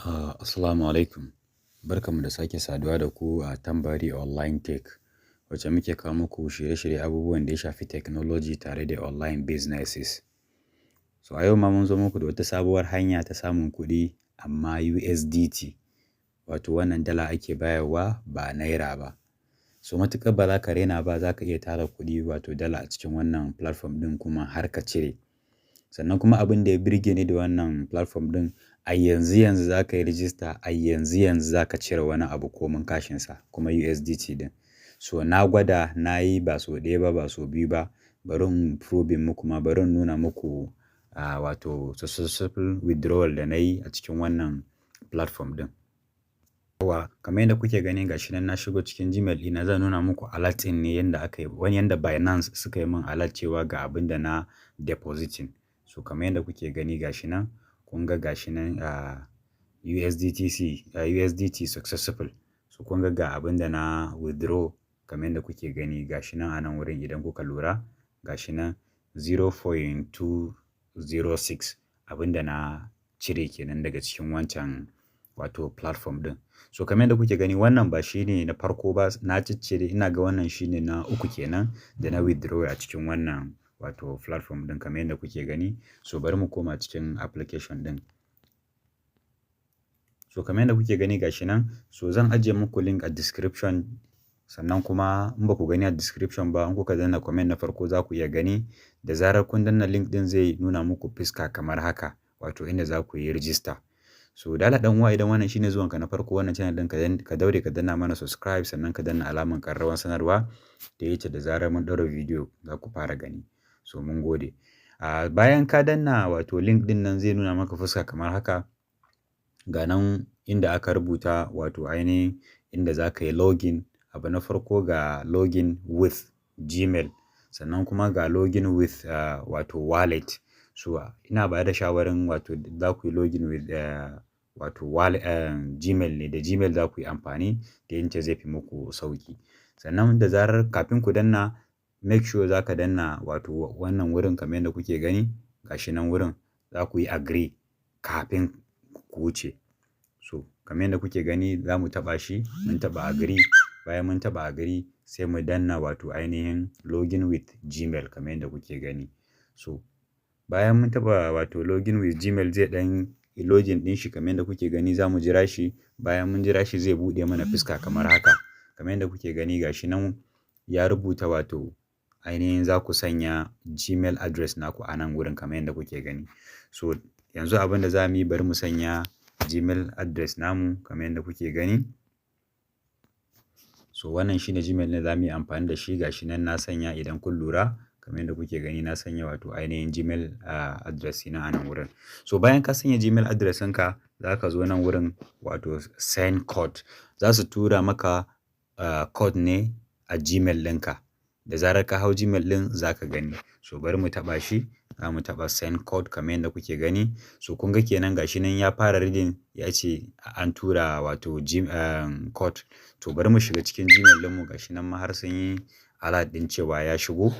Assalamu alaikum. Barkanmu da sake saduwa da ku a Tambari Online Tech, wacce muke kawo muku shirye-shirye abubuwan da ya shafi technology tare da online businesses. So a yau ma mun zo muku da wata sabuwar hanya ta samun kuɗi, amma USDT, wato wannan dala ake bayarwa, ba naira ba. So matuƙar ba za ka raina ba, za ka iya tara kuɗi, wato dala, a cikin wannan platform ɗin kuma har ka cire. Sannan kuma abin da ya birge ni da wannan platform ɗin, a yanzu yanzu za ka yi rijista, a yanzu yanzu za ka cire wani abu komin kashinsa, kuma USDT ɗin. So na gwada, na yi ba sau ɗaya ba, ba sau biyu ba. Bari in proving muku ma, bari in nuna muku wato successful withdrawal da na yi a cikin wannan platform ɗin. Yawwa, kamar yadda kuke gani, ga shi nan na shigo cikin Gmail ɗina. Zan nuna muku alert ɗin ne, yanda aka yi, wani yanda Binance suka yi min alert cewa ga abin da na depositing. So kamar yadda kuke gani, ga shi nan, kun ga ga shi nan USDTC, USDT successful. So kun ga ga abin da na withdraw, kamar yadda kuke gani, ga shi nan a nan wurin. Idan kuka lura, ga shi nan 0.206, abin da na cire kenan daga cikin wancan wato platform ɗin. So kamar yadda kuke gani, wannan ba shi ne na farko ba na ciccire. Ina ga wannan shi ne na uku kenan da na withdraw a cikin wannan wato platform ɗin, kamar yadda kuke gani. So bari mu koma cikin application ɗin. So kamar yadda kuke gani, ga shi nan. So zan ajiye muku link a description. Sannan kuma in ba ku gani a description ba, in kuka danna comment na farko za ku iya gani. Da zarar kun danna link ɗin, zai nuna muku fuska kamar haka, wato inda za ku yi register. So da Allah ɗan uwa, idan wannan shine zuwanka na farko wannan channel ɗin, ka daure ka danna mana subscribe, sannan ka danna alamar ƙararrawar sanarwa, da yace da zarar mun ɗaura bidiyo za ku fara gani. So mun gode. Bayan ka danna wato link ɗin nan, zai nuna maka fuska kamar haka. Ga nan inda aka rubuta wato ainihin inda za ka yi login. Abu na farko, ga login with Gmail, sannan kuma ga login with wato wallet. So ina ba da shawarin wato za ku yi login with wato wallet, Gmail ne, da Gmail za ku yi amfani da yince, zai fi muku sauƙi. Sannan da zarar kafin ku danna, make sure za ka danna wato wannan wurin, kamar yadda kuke gani, gashi nan wurin, za ku yi agree kafin ku wuce. So kamar yadda kuke gani, za mu taɓa shi, mun taɓa agree. Bayan mun taɓa agree, sai mu danna wato ainihin login with Gmail, kamar yadda kuke gani. So bayan mun taɓa wato login with Gmail, zai ɗan login ɗin shi, kamar yadda kuke gani. Za mu jira shi. Bayan mun jira shi, zai buɗe mana fuska kamar haka. Kamar yadda kuke gani, gashi nan ya rubuta wato ainihin za ku sanya Gmail address naku a nan wurin, kamar yadda kuke gani. So yanzu abin da za mu yi, bari mu sanya Gmail address namu, kamar yadda kuke gani. So wannan shine Gmail ne za mu yi amfani da shi. Gashi nan na sanya. Idan kun lura, kamar yadda kuke gani, na sanya wato ainihin Gmail address ɗina a nan wurin. So bayan ka sanya Gmail address ɗinka, za ka zo nan wurin wato send code. Za su tura maka code ne a Gmail ɗinka. Da zarar ka hau Gmail ɗin, za ka gani. So bari mu taɓa shi. Za mu taɓa send code, kamar yadda kuke gani. So kun ga kenan, gashi nan ya fara reading, ya ce an tura wato code. To bari mu shiga cikin Gmail ɗinmu. Gashi nan ma har sun yi alert ɗin cewa ya shigo.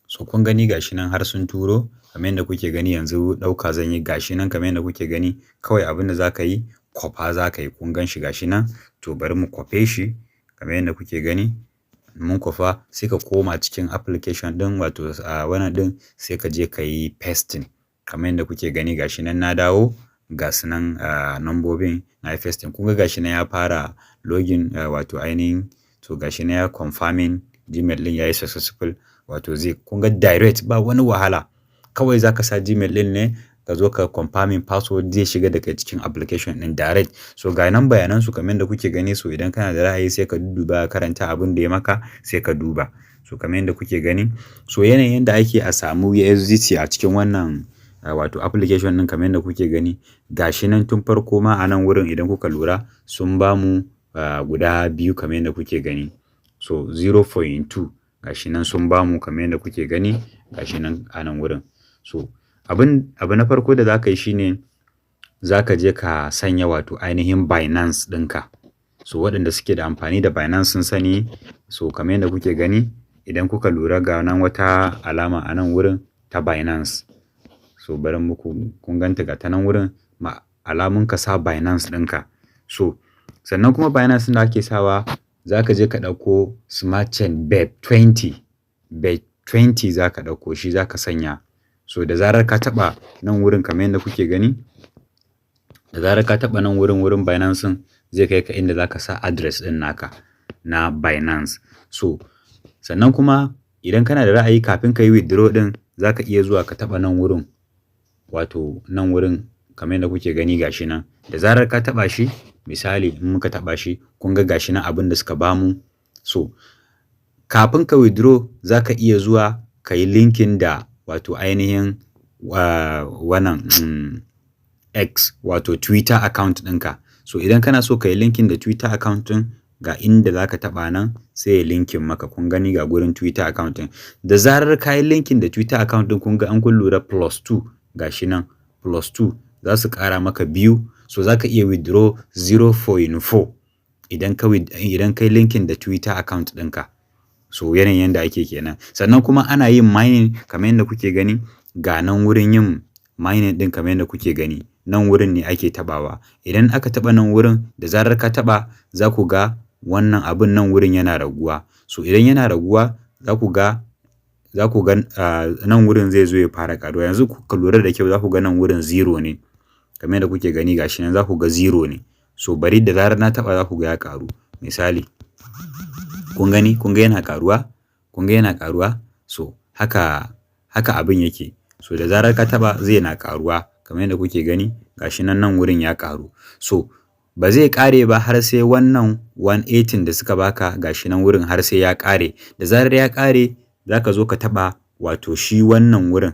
So kun gani, gashi nan har sun turo, kamar yadda kuke gani. Yanzu ɗauka zan yi. Gashi nan, kamar yadda kuke gani. Kawai abin da za ka yi, kwafa za ka yi. Kun gan shi, gashi nan. To bari mu kwafe shi, kamar yadda kuke gani. Mun kwafa, sai ka koma cikin application ɗin, wato a wannan ɗin, sai ka je ka yi pasting, kamar yadda kuke gani. Gashi nan na dawo, ga su nan nambobin, na yi pasting. Kun ga gashi nan ya fara login, wato ainihin. To gashi nan ya confirming Gmail ɗin yayi successful, wato zai, kun ga direct, ba wani wahala. Kawai za ka sa Gmail ɗin ne, ka zo ka confirming password, zai shiga da kai cikin application ɗin direct. So ga nan bayanan su, kamar yadda kuke gani. So idan kana da ra'ayi, sai ka dudduba, ka karanta abin da ya maka, sai ka duba. So kamar yadda kuke gani, so yanayin yadda ake a samu USDT a cikin wannan wato application ɗin, kamar yadda kuke gani, gashi nan. Tun farko ma a nan wurin, idan kuka lura, sun bamu guda biyu, kamar yadda kuke gani. So 0.2, gashi nan sun bamu, kamar yadda kuke gani, gashi nan a nan wurin. So abu na farko da za ka yi shine za ka je ka sanya wato ainihin Binance ɗinka. So waɗanda suke da amfani da Binance sun sani. So kamar yadda kuke gani, idan kuka lura, ga nan wata alama a nan wurin ta Binance. So bari muku, kun ganta, ga ta nan wurin ma. Alamun ka sa Binance ɗinka. So sannan kuma Binance ɗin da ake sawa, za ka je ka ɗauko Smart Chain BEP20. BEP20 za ka ɗauko shi, za ka sanya. So da zarar ka taɓa nan wurin kamar yadda kuke gani, da zarar ka taɓa nan wurin, wurin Binance ɗin, zai kai ka inda za ka sa address ɗin naka na Binance. So sannan kuma idan kana da ra'ayi, kafin ka yi withdraw ɗin, za ka iya zuwa ka taɓa nan wurin, wato nan wurin kamar yadda kuke gani, gashi nan. Da zarar ka taɓa shi, misali in muka taɓa shi, kun ga gashi nan abin da suka bamu. So kafin ka withdraw, za ka iya zuwa ka yi linking da wato ainihin wannan X, wato Twitter account ɗinka. So idan kana so ka yi linking da Twitter account ɗin, ga inda za ka taɓa nan, sai ya linking maka. Kun gani, ga gurin Twitter account ɗin. Da zarar ka yi linking da Twitter account ɗin, kun ga an kun lura plus 2, gashi nan plus 2, za su ƙara maka biyu. So za ka iya withdraw 0.4 idan ka yi linking da Twitter account ɗinka. So yanayin yanda ake kenan. Sannan kuma ana yin mining kamar yadda kuke gani. Ga nan wurin yin mining ɗin kamar yadda kuke gani. Nan wurin ne ake taɓawa. Idan aka taɓa nan wurin, da zarar ka taɓa, za ku ga wannan abun nan wurin yana raguwa. So idan yana raguwa, za ku ga nan wurin zai zo ya fara ƙaruwa. Yanzu ku lura da kyau, za ku ga nan wurin zero ne. Kamar yadda kuke gani, gashi nan za ku ga zero ne. So bari da zarar na taɓa, za ku ga ya ƙaru. Misali, kun gani, kun ga yana ƙaruwa, kun ga yana ƙaruwa. So haka haka abin yake. So da zarar ka taɓa, zai na ƙaruwa kamar yadda kuke gani, gashi nan, nan wurin ya ƙaru. So ba zai ƙare ba har sai wannan 180 da suka baka, gashi nan wurin, har sai ya ƙare. Da zarar ya ƙare, za ka zo ka taɓa wato shi wannan wurin,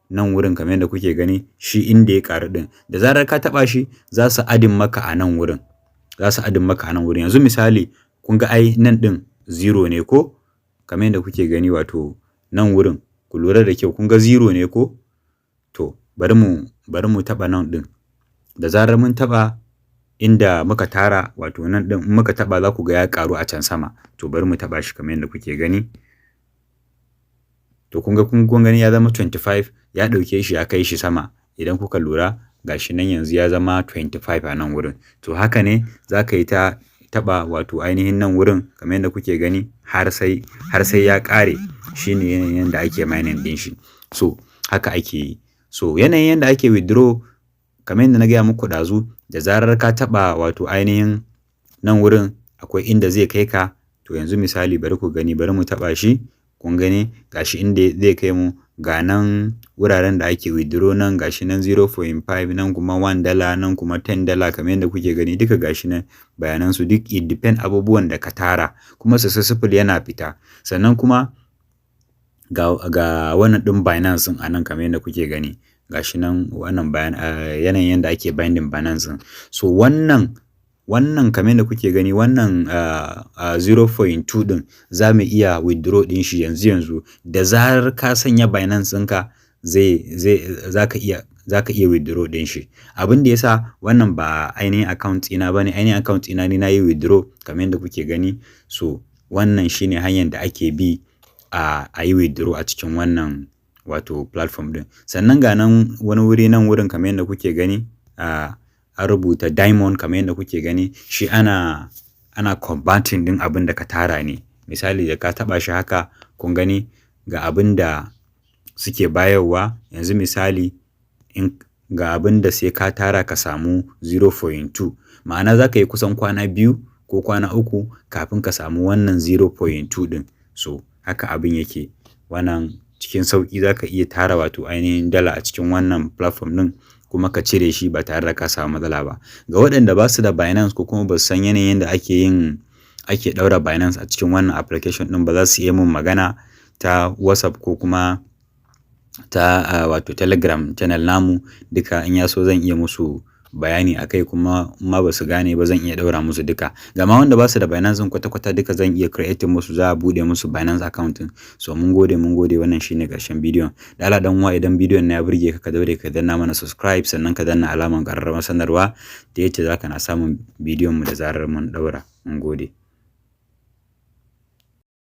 nan wurin kamar yadda kuke gani, shi inda ya ƙaru ɗin. Da zarar ka taɓa shi, za su adding maka a nan wurin. Za su adding maka a nan wurin. Yanzu misali, kun ga ai nan ɗin zero ne ko? Kamar yadda kuke gani, wato nan wurin, ku lura da kyau, kun ga zero ne ko? To bari mu taɓa nan ɗin. Da zarar mun taɓa inda muka tara, wato nan ɗin, in muka taɓa, za ku ga ya ƙaru a can sama. To bari mu taɓa shi kamar yadda kuke gani. To kun ga, kun gani, ya zama 25, ya ɗauke shi ya kai shi sama. Idan kuka lura, gashi nan yanzu ya zama 25 a nan wurin. To haka ne za ka yi ta taɓa wato ainihin nan wurin kamar yadda kuke gani har sai ya ƙare. Shi ne yanayin yanda ake mining ɗin shi. So haka ake yi. So yanayin yanda ake withdraw, kamar yadda na gaya muku ɗazu, da zarar ka taɓa wato ainihin nan wurin, akwai inda zai kai ka. To yanzu misali, bari ku gani, bari mu taɓa shi. Kun gani, gashi inda zai kai mu, ga nan wuraren da ake withdraw nan, gashi nan 0.5, nan kuma $1, nan kuma $10, kamar yadda kuke gani duka gashi nan bayanan su duk. It depend abubuwan da ka tara, kuma successful yana fita. Sannan kuma ga wannan ɗin Binance ɗin a nan kamar yadda kuke gani, gashi nan wannan bayan yanayin yadda ake binding Binance ɗin. So wannan kamar yadda kuke gani, wannan 0.2 ɗin, za mu iya withdraw ɗin shi yanzu yanzu. Da zarar ka sanya Binance ɗinka, zai zai za ka iya withdraw ɗin shi. Abin da yasa wannan ba ainihin account ɗina bane, ainihin account ɗina ni na yi withdraw kamar yadda kuke gani. So wannan shine hanyar da ake bi a yi withdraw a cikin wannan wato platform ɗin. Sannan ga nan wani wuri nan wurin kamar yadda kuke gani, an rubuta diamond kamar yadda kuke gani. Shi ana converting ɗin abin da ka tara ne. Misali, da ka taɓa shi haka, kun gani, ga abin da suke bayarwa. Yanzu misali, in ga abin da sai ka tara ka samu 0.2, ma'ana za ka yi kusan kwana 2 ko kwana 3 kafin ka samu wannan 0.2 ɗin. So haka abin yake. Wannan cikin sauƙi za ka iya tara wato ainihin dala a cikin wannan platform ɗin, kuma ka cire shi ba tare da ka samu matsala ba. Ga waɗanda ba su da Binance ko kuma ba su san yanayin da ake ɗaura Binance a cikin wannan application ɗin ba, za su iya mun magana ta WhatsApp ko kuma ta wato Telegram channel namu duka. In ya so, zan iya musu bayani a kai, kuma in ma ba su gane ba, zan iya ɗaura musu duka. Gama wanda ba su da Binance ɗin kwata-kwata duka, zan iya creating musu, za a buɗe musu Binance account ɗin. So mun gode, mun gode. Wannan shine ƙarshen bidiyon. Da Allah ɗan uwa, idan bidiyon na ya burge ka, ka daure ka danna mana subscribe, sannan ka danna alamar ƙararrawar sanarwa ta yacce za ka na samun bidiyon mu da zarar mun ɗaura. Mun gode.